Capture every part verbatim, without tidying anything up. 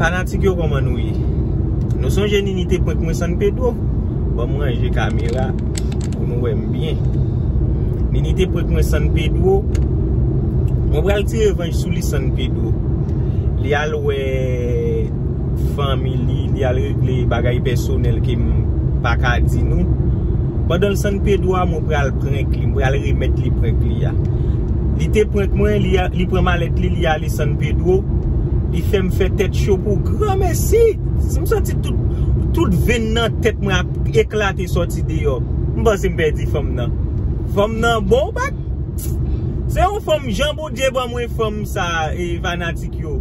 Fanatik yo, kòman nou ye? Nou sonje Nini te prank mwen San Pedro? Ban m ranje kamera pou nou wè m byen. Nini te prank mwen San Pedro. Mwen pral tire revanj sou li San Pedro. Li al wè fanmi li, li al regle bagay pèsonèl ke m pa ka di nou. Pandan l San Pedro a, mwen pral prank li, mwen pral remèt li prank li a. Li te prank mwen, li, li pran malèt li, li ale San Pedro. Li fè m fè tèt cho pou granmesi. M santi tout, tout venn nan tèt mwen ap eklate sòti deyò. M panse m pèdi fanm nan. Fanm nan bon bak. Se yon fanm, jan Bondye ban mwen fanm sa, e fanatik yo.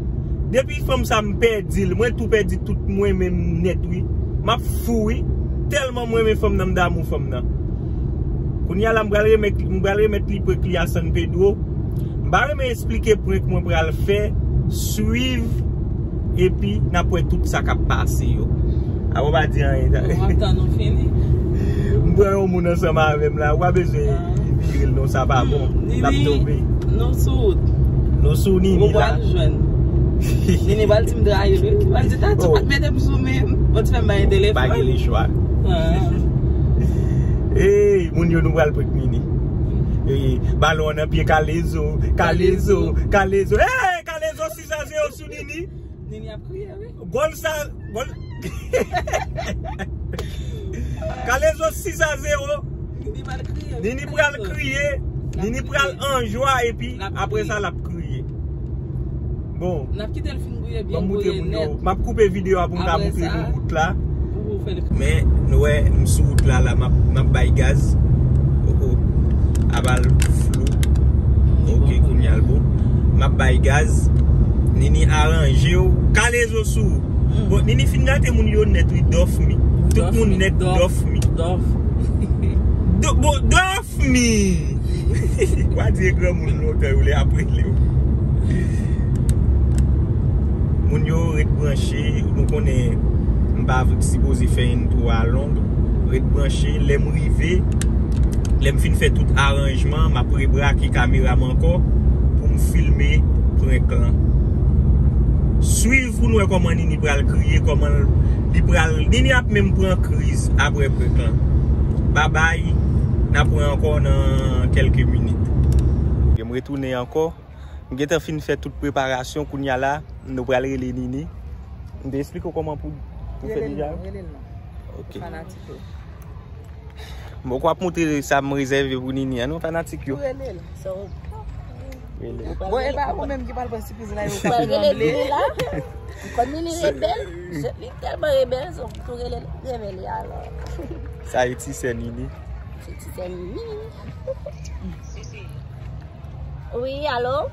Depi fanm sa m pèdi l, mwen tou pèdi tout mwen menm nèt wi. M ap fou wi. Tèlman mwen renmen fanm nan, m damou fanm nan. Kounye a la, m pral remèt, m pral remèt li prank li a San Pedro. M pa renmen esplike prank mwen pral fè. Swiv, epi n ap wè tout sa k ap pase yo. Avan pa di anyen. Ou ap tann nou fini. M pran yon moun ansanm avè m la, ou pa bezwen vire l non, sa pa bon. L ap tonbe. Nou sou wout. Nou sou Nini la. Ou pral jwenn. Nini pral di m trayi l wi. Li pral di, "Tati, ou pa t mete m sou men, ou t fè m bay telefòn." Pa gen lechwa. Ey, moun yo, nou pral prank Nini. Ey, balon an nan pye Kalezo, Kalezo, Kalezo. Ey, Kalezo sis a zewo sou Nini. Nini ap kriye wi. Gòl sa, gòl. Kalezo sis a zewo. Nini pral kriye. Nini pral kriye. Nini pral an jwa epi apre sa l ap kriye. Bon. N ap kite l fin gouye byen gouye nèt. M ap koupe videyo a pou m ka montre nou wout la. Men nou wè m sou wout la la, m ap, m ap bay gaz. Oko. Apa l flou. Ok, kounye a l bon. M ap bay gaz. Nini aranje w. Kalezo sou. Bon, Nini fin gate moun yo nèt wi, Dòf mi. Tout moun nèt Dòf mi. Dòf. Bon, Dòf mi. Kwa di e granmoun lontan yo le ap rele w. Moun yo ret branche, nou konnen m pa sipoze fè intro a long. Ret branche, lè m rive, lè m fin fè tout aranjman, m ap rebrake kamera m ankò pou m filme prank lan. Swiv pou nou wè kòman Nini pral kriye, kòman li pral, Nini ap menm pran kriz apre prank lan. Babay, n ap wè ankò nan kèlke minit. M retounen ankò. M gentan fin fè tout preparasyon, kounye a la, nou pral rele Nini. M te esplike w kòman pou, pou fè deja? Rele l non, rele l non. Ok. Fanatik yo. Bon, w ap montre sa m rezève pou Nini an, non, fanatik yo. Ou rele l. Rele l. Bon, e pa ou menm ki pral pran sipriz la, yo pral rele Nini la. Kòm Nini rebèl, li tèlman rebèl, so, tou rele l, rele li alò. Sa e ti sè Nini. Se ti sè Nini. Wi, alo?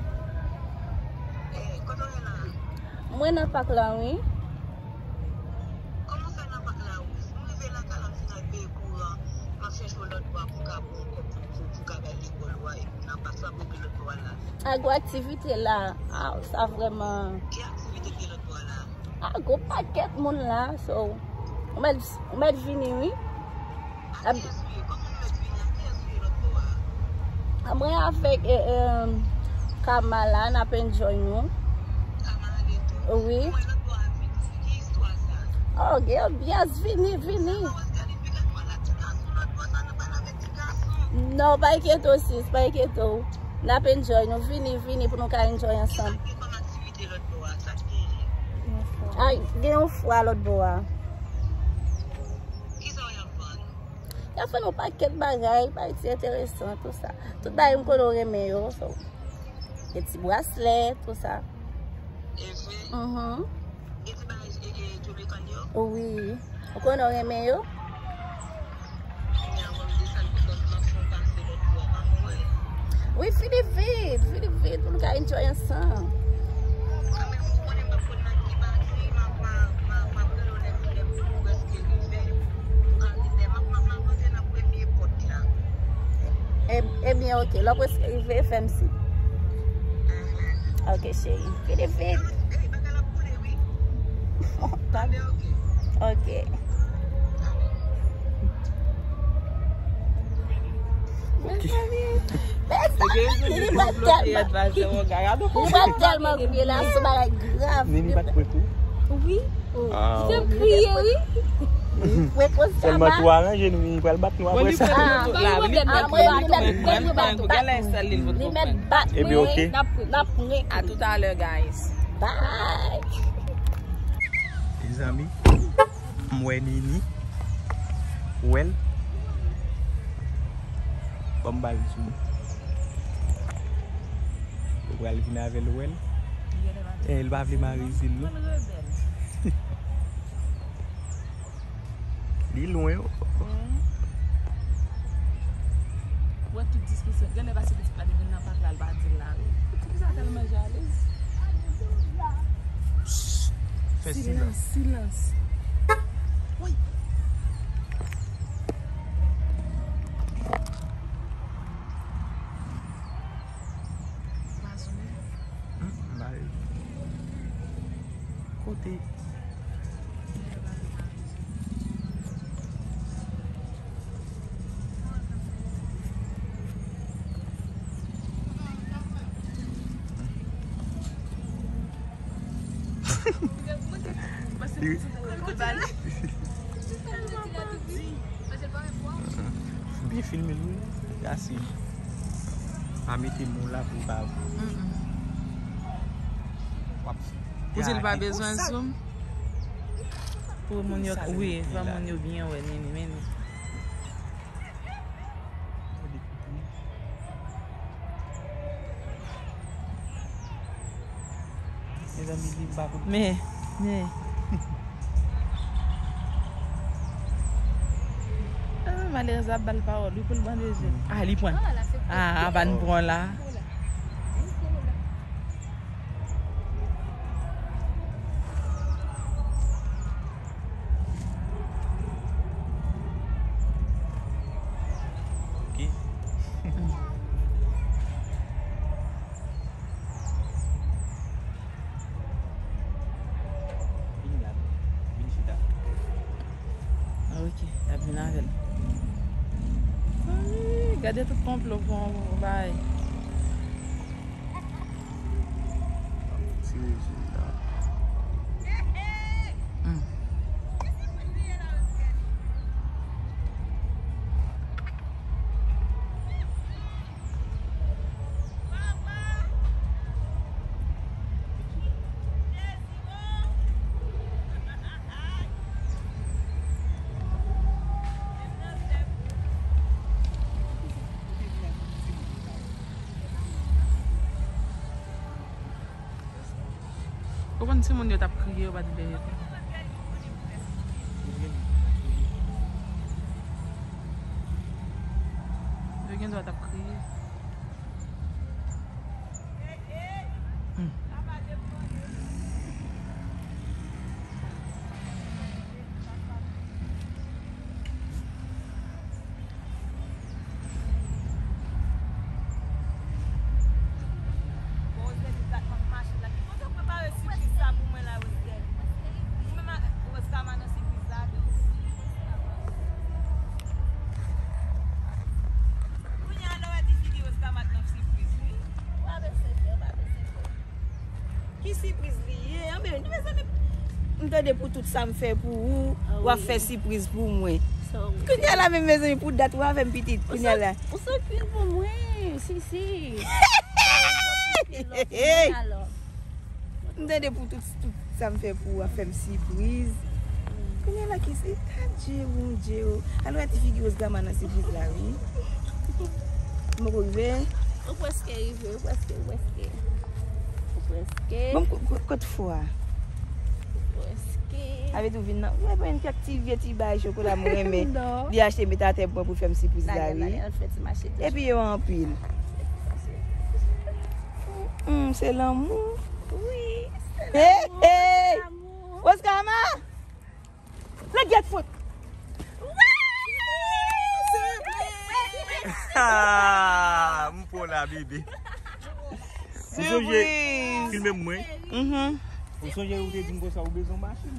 Mwen nan pak la, wi. Kòman w fè nan pak la, wi? M rive lakay la, m fin al peye kouran. M ap chèche w lòt bò a pou m ka ba w kòb pou, pou, pou w ka bay lekòl ou a, epi nan pak la, m rive lòt bò a la. A, gwo aktivite la. A, sa vrèman. Ki aktivite ki lòt bò a la? A, gwo pakèt moun la, so, ou mèt, ou mèt vini, wi. Ak kiyès ou ye? Kòman nou mèt vini? Ak kiyès ou ye lòt bò a? Mwen avèk, eh, eh, Kamala, n ap enjoy nou. Kamala gen tou? Wi. Mwen lòt bò a vini, ki istwa sa? Oh, gen anbyans, vini, vini. Sa pa wè Skyline piga nou a la ti gason lòt bò sa, nou pa la avèk ti gason. Non, pa enkyete w, sis, pa enkyete w. N ap enjoy nou, vini, vini pou nou ka enjoy ansanm. Kisa k gen kòm aktivite lòt bò a? Sa k genyen? Ay, gen yon fwa lòt bò a. Kisa w ap vann? Y ap vann yon pakèt bagay, bagay ti enteresan, tou sa. Tout bagay m konnen w renmen yo, so. Gen ti braslè, tou sa. Evre? Mhm. Gen ti bagay, e, e, Jamaican yo? Wi. Ou konnen w renmen yo? Kounye a, w ap desann pou kòs m ap fè w pase lòt bò a, pa mwen. Wi, vini vit, vini vit, pou nou ka enjoy ansanm. Kanmenm, ou konnen m p ap konn nan ki pati, m ap, m ap, m ap, m ap rele w lè m, lè m prèske rive. Ou ka rele, m ap, m ap, m ap antre nan premye pòt la. E, ebyen, oke, lè w prèske rive, fè m siy. Mhm. Oke, cheri. Vini vit. Ey, bagay la ap boule, wi. Tande, oke. Oke. Mezanmi, mezanmi, Nini pa t tèlman, Nini pa t tèlman kriye la, se bagay grav. Nini pa t pran kou. Wi. Ou fè m kriye, wi. Sèlman tou aranje nou, li pral bat nou apre sa. Ah, li mèt bat mwen, li mèt bat mwen. Li mèt bat mwen. Ebyen, oke. N ap, n ap pran. A toutalè, guys. Bye. Mezanmi, m wè Nini. Ou wè l? Ban m ba l sou. Ou pral vin avè l, ou wè l? Eh, li pa vle mare zel, non. Li lwen. Ou wè tout diskisyon. Gen lè pase pitit la te vin nan pak la, l pa di l la wi. Poukisa tèlman jalèz? Fè silans. Silans, silans. Wi. Mazon. Hmm, m pa wè. Kote? Byen filme l wi. Yasi. Pa mete mo la pou pa. Pou di l pa bezwen zoom. Pou moun yo, wi, fò moun yo byen wè Nini, men. Mezanmi, li pa pou. Men, men. Ah, malerèz la ap ba l pawòl, wi, pou l bande je. Ah, li pran. Ah, pa n pran la. Ok. Vini la. Vini chita. Ah, ok, y ap vin avè l. Ay, gade tout konplo pou yon bagay. Ou konn timoun yo t ap kriye, yo pa t vle reponn. Yo gen dwa t ap kriye. Hmm. Bon, Rosdel, li plat nan machin la. Ki kote w prepare sipriz sa pou mwen la, Rosdel? Ou menm ak Rose ka nan sipriz la tou. Kounye a, lè w wè ti figi Rose ka nan sipriz, wi. Ou pa bese fè, ou pa bese fè. Ki sipriz li ye? Anben, mezanmi, m tande pou tout sa m fè pou ou, w ap fè sipriz pou mwen. Kounye a la menm, mezanmi, pou dat ou avè m pitit. Kounye a la. Ou sot pil pou mwen, Sisi. M tande pou tout, tout sa m fè pou ou, w ap fè m sipriz. Kounye a la ki se, adje, Bondye, o. Al wè ti figi Rose Gama nan sipriz la, wi. M poko rive. Ou prèske rive, ou prèske, ou prèske. Ou prèske. Bon, ko-, ko-, kot fwa? Ou prèske. Avè tou vin nan. Mwen pran yon kèk ti vye ti bay chokola mwen renmen. Non. Li achte met atè pou mwen pou fè m sipriz la, wi. Epi yo anpil. Hmm, se lanmou. Wi, se lanmou, se lanmou. Rose Gama! Lè gyèt fout. Ah, m pran w la, bebe. Ou sonje filme m mwen? Mhm. Ou sonje ou te di m konsa ou bezwen machin?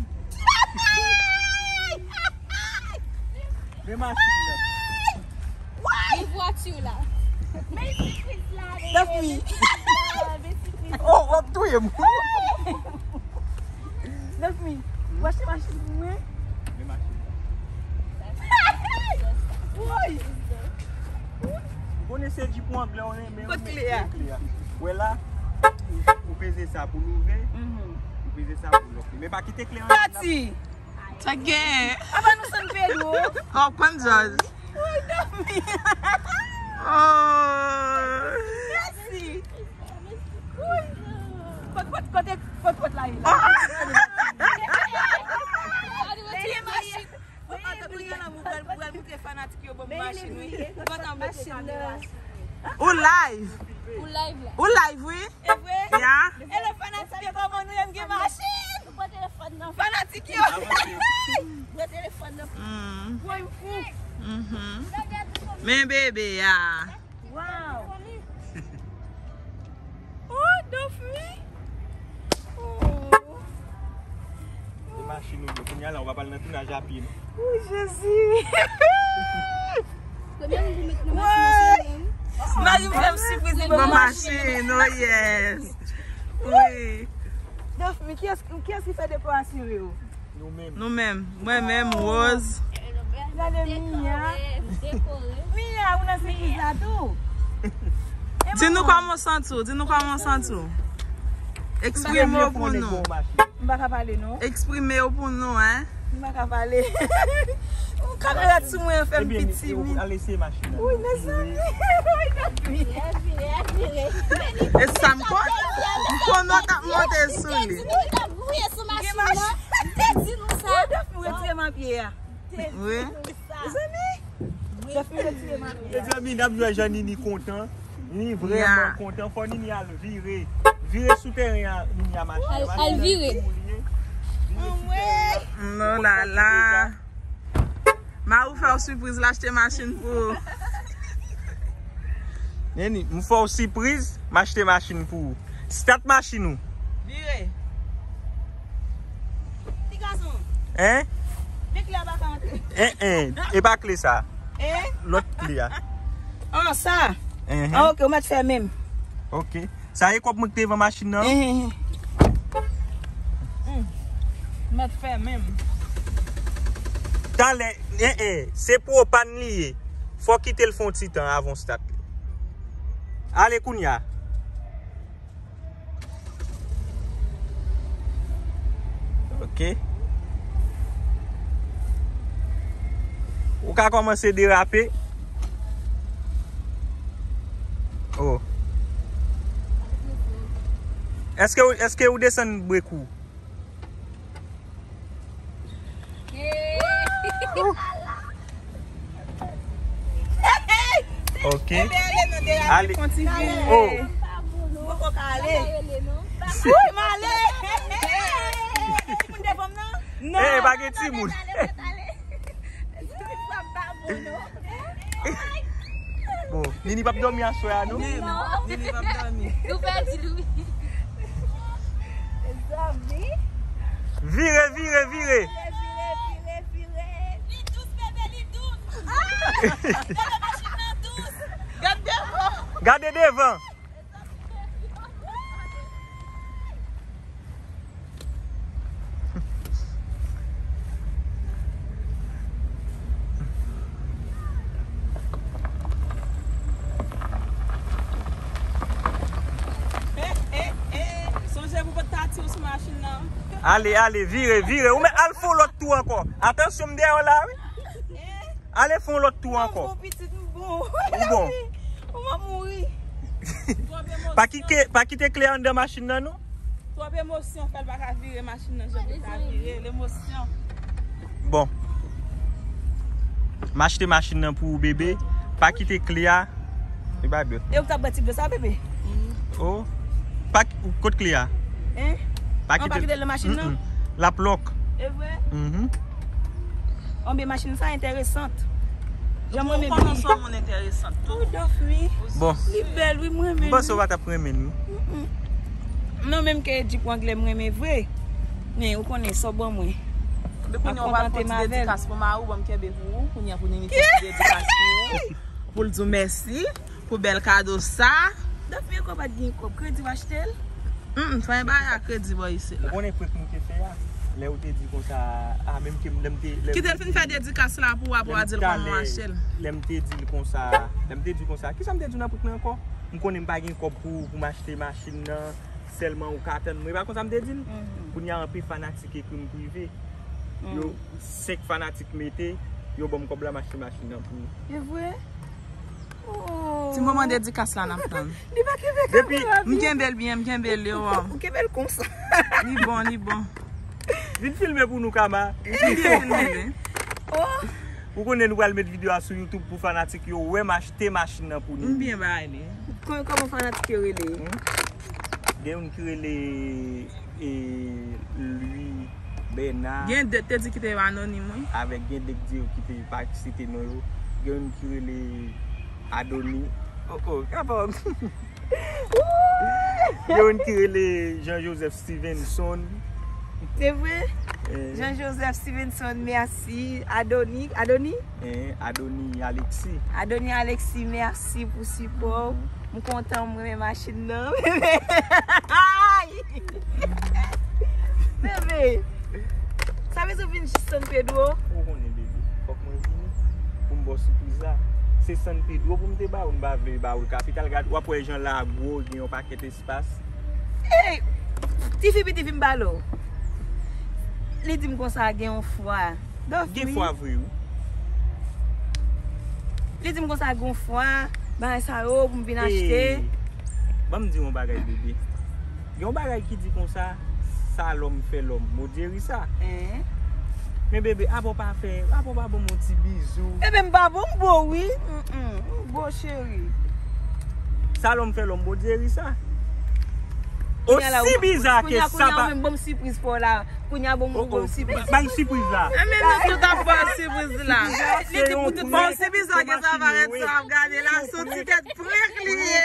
Men machin la. Men vwati la. Men sipriz la, bebe. Men sipriz la. Oh, w ap touye m. Dòmi, w achte machin pou mwen? Men machin nan. Woy! Ou konnen se jip ou anglè ou renmen. Kot kle a? Kle a. Wè la, ou, ou peze sa pou l ouvè. Mhm. Ou peze sa pou l lòk. Men pa kite kle an. Pati! Sa gen? Apa nou San Pedro? Oh, konn jazz. Woy, Dòmi. Oh. Mèsi. Woy. Kot, kot, kote, kot, kot la ye la? Retire machin. Kounye a la, mwen pral, mwen pral montre fanatik yo ban m machin, wi. Kontan mete kamera sou mwen. Ou live? Ou live la. Ou live, wi. E vre? Ya. Hello, fanatik yo, kòman nou ye? M gen machin. Ou pran telefòn nan. Fanatik yo. Pran telefòn nan. Mm. Woy, m fou. Mhm. Men bebe a. Wow. Oh, Dòmi. Oh. Se machin ou ye. Kounye a la, ou pa pral nan tounaj a pye, non? Oh, Jezi. Premye moun pou met nan machin nan, se mwen. Mari m fè m sipriz, li ban m machin, oh yes. Wi. Dòmi, kiyès, kiyès ki fè dekorasyon yo? Nou menm. Nou menm. Mwen menm, Rose. Gade Mia. Mia, ou nan sipriz la tou? Di nou kòman w santi w, di nou kòman w santi w. Eksprime w pou nou. M pa ka pale, non. Eksprime w pou nou, en. M pa ka pale. Kamera sou mwen an fè m pi timid. Wi, mezanmi. Wi, mezanmi. E sa m konn, m konn w t ap monte sou li. Gouye sou machin nan. Te di nou sa. Ou dòk nou retire m a pye a. Te di nou sa. Mezanmi. Te di nou sa. Mezanmi, n ap jwe jan Nini kontan. Nini vrèman kontan. Fò Nini al vire. Vire sou teren an, Nini a machin. Al, al vire. Vire sou teren an. Non, la, la. Mari w fè w sipriz, l achte machin pou ou. Nini, m fè w sipriz, m achte machin pou ou. Stat machin ou. Vire. Ti gason. Hein? Men kle a pa ka antre. Hein, hein. E pa kle sa. Hein? Lòt kle a. Ah, sa? Hein, hein. Ah, ok, ou mèt fèmen m. Ok. Sa e kòb mwen ki te van machin nan? Hein, hein, hein. Hmm. Mèt fèmen m. Talè, hein, hein. Se pwopan li ye. Fò kite l fè yon ti tan avan w stat li. Ale kounye a. Ok. Ou ka kòmanse derape. Oh. Èske, èske ou desann brek ou? Ok. Ale. Oh. Mwen poko ka ale. Wi, m ale. Timoun devan m nan? Non. Eh, pa gen timoun. Bon, Nini p ap dòmi aswè a, non? Non. Nini p ap dòmi. Nou pèdi l, wi. Zanmi. Vire, vire, vire. Vire, vire, vire, vire. Li dous, bebe, li dous. Ah! Bebe, machin nan dous. Gad devan. Gade devan. Eh, eh, eh, sonje pou pot ta tire sou machin nan. Ale, ale, vire, vire. Ou men al fè yon lòt tou ankò. Atansyon, m dèyè w la, wi. Eh? Ale fè yon lòt tou ankò. M bon, pitit, m bon. Ou bon. Ou va mouri. Pa kite, pa kite kle anndan machin nan, non. Twòp emosyon fè l pa ka vire machin nan jan pou l ta vire. Lemosyon. Bon. M achte machin nan pou ou, bebe. Pa kite kle a. E pa dwèt. E ou k t ap bwè ti dlo sa, bebe? Oh. Pa ki-, kot kle a? Hein? Pa kite l nan machin nan? Mm-mm. L ap lòk. E vre? Mhm. Anben, machin sa enteresan. Jan mwen menm. Ou konnen se yon moun enteresan tou. Ou dòf, wi. Bon. Li bèl, wi, mwen menm. M panse w pa t ap renmen l, wi. Mm-mm. Non, menm ke jip anglè m renmen vre. Men ou konnen sa w ban mwen. Men kounye a w pral fè yon ti dedikas pou mari w, ban m kenbe pou ou. Kounye a pou Nini fè yon ti dedikas pou ou. Pou l di w mèsi. Pou bèl kado sa. Dòf, men kòb pa t gen kòb, kredi w achte l? Mm, fè yon bagay a kredi bò isit la. Ou konnen prank nou te fè a? Lè ou te di konsa, a, menm ke m, lè m te, lè m Kite l fin fè dedikas la pou w apre w a di l kòman w achte l. Lè m te di l konsa, lè m te di konsa, kisa m te di w nan prank lan ankò? M konnen m pa gen kòb pou, pou m achte machin nan, sèlman ou ka tann mwen. E pa konsa m te di l? Kounye a anpil fanatik ekri m prive. Yo, senk fanatik mete, yo ban m kòb la, m achte machin nan pou ou. E vre? Oh. Ti moman dedikas la n ap tann. Li pa kenbe kamera byen. M kenbe l byen, m kenbe l yo. Ou kenbe l konsa. Li bon, li bon. Vin filme pou nou, Kama. Vin filme, wi. Oh. Ou konnen nou pral met videyo a sou YouTube pou fanatik yo wè m achte machin nan pou nou. M byen bay li. Kò-, kòman fanatik yo rele? Hmm? Gen youn ki rele e Louis Bernard. Gen de te di ki te anonim, wi. Avèk gen de ki di yo ki te pa site non yo. Gen youn ki rele Adoni. Oh, oh, kapab. Gen youn ki rele Jean Joseph Stevenson. Se vre? Eh. Jean Joseph Stevenson, mèsi. Adoni, Adoni? Eh, Adoni Alexis. Adoni Alexis, mèsi pou sipò w. M kontan, m renmen machin nan. Bebe! Sa vle di w vin jis San Pedro? Ou konnen, bebe. Fòk mwen vini pou m ba w sipriz la. Se San Pedro pou m te ba w, m pa vle ba w l kapital. Gad, w ap wè jan la gwo, gen yon pakèt espas. Ey! Tifi piti vin balo. Li di m konsa gen yon fwa. Dòf, gen fwa vre, wi. Li di m konsa gen yon fwa, bagay sa yo pou m vin achte. Ban m di yon bagay, bebe. Gen yon bagay ki di konsa, sa lòm fè lòm. Modye ri sa. Eh. Men bebe, apa w pa fè, apa w pa ban m yon ti bizou? Bebe, m pa bon, m bo wi. Mm, mm, m bo cheri. Sa lòm fè lòm, Bondye ri sa. Osi biza ke sa pa. Kounya, kounya, ou menm ban m sipriz pa w la. Kounya, ban m, ban m sipriz. Bay sipriz la. E men nou tout ap ba w sipriz la. Li di pou tout moun. Osi biza ke sa parèt, sa ap gade la, se yon ti tèt prank li ye.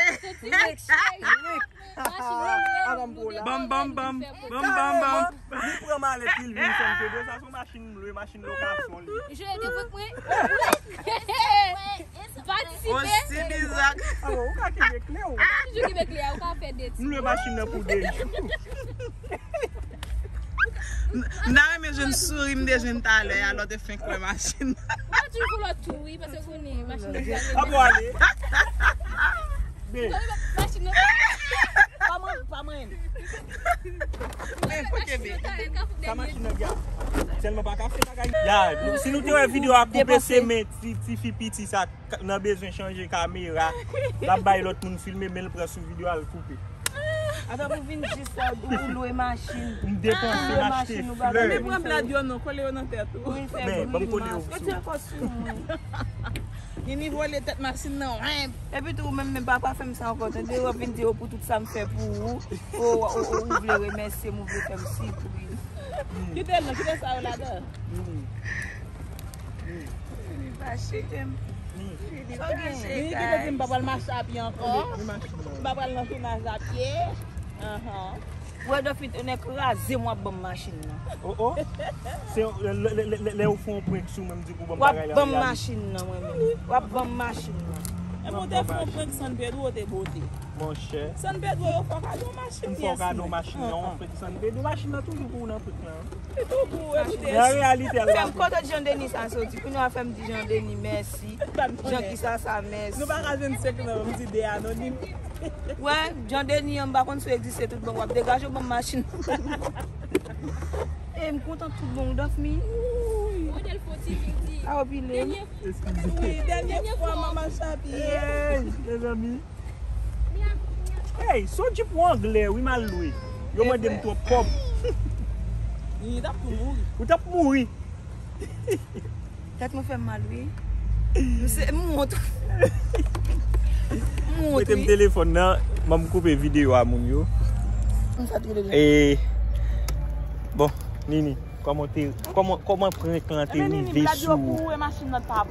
Bam, bam, bam. Bam, bam, bam. Li pran malèt li, l vin San Pedro. Sa se yon machin m lwe, machin lokasyon li. Jere te vòt mwen. Patisipe. Osi biza. Alò, ou ka kenbe kle w. Ou toujou kenbe kle a, ou ka fè de ti. M lwe machin nan pou de jou. M ta renmen jwenn souri m te jwenn talè a, lè w te fenk wè machin nan. Ou toujou lòt tou, wi, paske ou konnen machin nan. Ap ale. Be. Machin nan. Pa mwen, pa mwen. Men, ok, be. Sa machin nan gen. Sèlman pa ka fè bagay. Ya, si nou te wè videyo a koupe, se men ti, ti fi piti sa k-, nan bezwen chanje kamera. L ap bay lòt moun filme, men l pran sou videyo a, l koupe. Atò pou vin jis la, ou lwe machin. M depanse, m achte flè. Men pran blad yo non, kole yo nan tèt ou. Men, ban m kole yo. Yo ti ankò sou mwen. Nini vole tèt machin nan, wen. Epi tou, ou menm, menm pa, pa fè m sa ankò, tande, w ap vin di yo pou tout sa m fè pou ou. Ou, ou, ou, ou vle remèsye m, ou vle fè m sipriz. Kite l non, kite sa yo ladan. Li fache, kem. Li fache, guys. Li di m pa pral mache a pye ankò. M pa pral nan tounaj a pye. Anhan. Wè, Dòfmi, tounen kraze m, w ap ban m machin nan. Oh, oh. Se lè, lè, lè, lè, lè ou fè yon prank sou mwen, m di pou ban m bagay la. W ap ban m machin nan, mwen menm. W ap ban m machin nan. E mwen te fè yon prank San Pedro, te bote. Monchè. San Pedro, yo fè w kado machin, m fè w kado machin nan, yon prank San Pedro, machin nan toujou pou ou nan prank lan. Li tou pou ou, epi te. Nan reyalite, al la. Fè m kontan Jan Deni sa soti. Kounye a fè m di Jan Deni mèsi. Jan ki sa, sa mèsi. Nou pa ka jwenn senk nan, m di de anonim. Wè, Jan Deni an, m pa konn si w egziste tout bon, w ap degaje w ban m machin. E m kontan tout bon, Dòfmi. Modèl foti, vin di. A, w ap pile. Dènye, wi, dènye fwa, manman Chapi. Ey, mezanmi. Ey, se yon djip ou anglè, wi, m al lwe. Yo mande m twòp kòb. Li t ap tou mouri. Ou t ap mouri. Tèt mwen fè m mal, wi. M se, m wont. M wont, wi. Mete m telefòn nan, ban m koupe videyo a moun yo. M fatige deja. E, bon, Nini, kòman te, kòman, kòman prank lan te rive sou ou?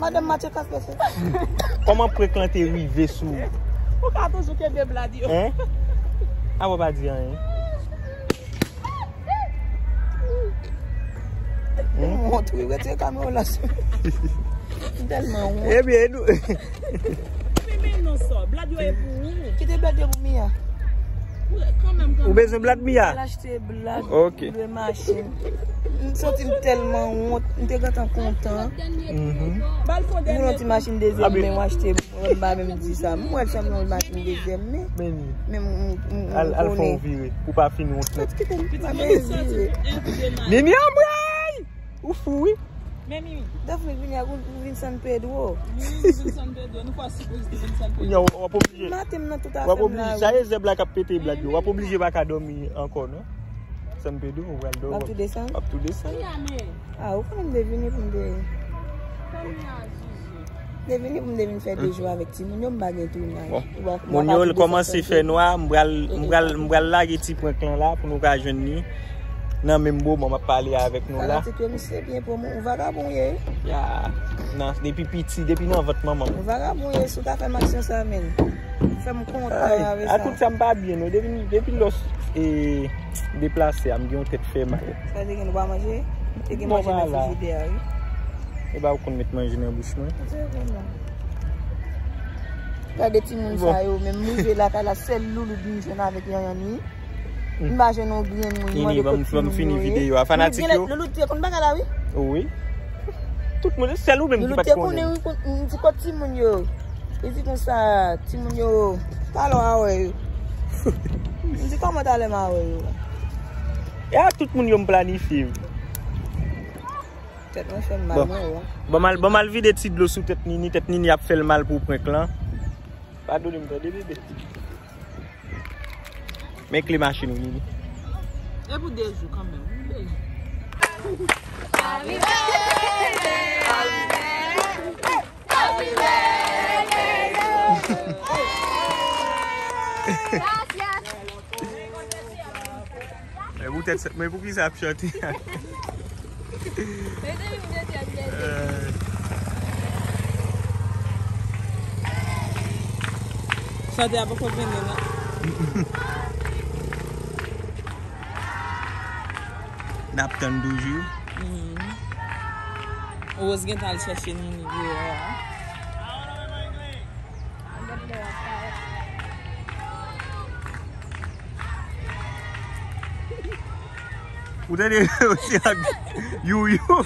Madanm Matye ka fè sa. Kòman prank lan te rive sou ou? Ou ka toujou kenbe blad yo. Hein? A, ou pa di anyen. M wont, wi, retire kamera w la sou. M tèlman wont. Ebyen, nou. Men, men non, sò, blad yo e pou ou. Kite blad yo pou Mia. Ou bezwen blad, Mia? Al achte blad, ok. Dwe machin. M santi m tèlman wont. M te gentan kontan. Mhm. M gen yon ti machin dezyèm men, m achte, m pa menm di sa. M wè l sanble yon machin dezyèm men. Men m, m, m, m konnen. Al, al fè yon vire. Pou pa fin wont. Sòt kite m, pa bezwen vire. Mimi anmwey! Ou fou, wi. Men Mimi. Daphne vini ak ou vin San Pedro. Wi, nou vin San Pedro. Nou fè sipriz, nou vin San Pedro. Kounye a, w ap oblije. Maten m nan tout afè m la, wi. W ap oblije. Sa e zèb la k ap pete blad yo. W ap oblije pa ka dòmi ankò, non. San Pedro, ou pral dòmi. W ap tou desann? W ap tou desann. Ah, ou konnen m te vini pou m te. Fè m ya, Zuzu. M te vini pou m te vin fè de jou avèk timoun yo, m pa gen tounaj. Bon. Moun yo kòmanse fè nwa, m pral, m pral, m pral lage ti prank lan la pou nou ka jwenn li nan menm moman m ap pale avèk nou la. Fanatik yo, misye byen pou mwen, ou vagabon ye. Ya, nan, depi piti, depi nan vant manman m. Ou vagabon ye, si w ta fè m aksyon sa, men. Fè m kontan avè sa. A tout sa m pa byen, non. Depi, depi lòs e deplase a, m gen yon tèt fè mal. Sa te gen dwa manje? Te gen manje nan frijidè a, wi. E ba ou konn met manje nan bouch mwen. Gade timoun sa yo, menm m rive lakay la, sèl Louloud m jwenn avèk Yanyan ni. M pa jwenn yon grenn moun mande kot timoun yo ye. Ban m fini videyo a, fanatik yo. Louloud te konn bagay la, wi. Wi. Tout moun, sèl ou menm ki pa t konnen. Louloud te konnen, wi, m di kot timoun yo. Li di konsa, timoun yo, talè w a wè yo. M di kòman talè m a wè yo. E a tout moun yo m planifye. Tèt mwen fè m mal, mwen wè. Bon, m al, bon, m al vide ti dlo sou tèt Nini. Tèt Nini ap fè l mal pou prank lan. Padone m tande, bebe. Men kle machin ou, Nini. E pou de jou kanmenm, wi, de jou. Men poutèt sa, men poukisa ap chante? Chante a poko fini, non. N ap tann toujou. Mhm. Rose gentan al chèche Nini deyò a. Ou tande yo se ak youyou.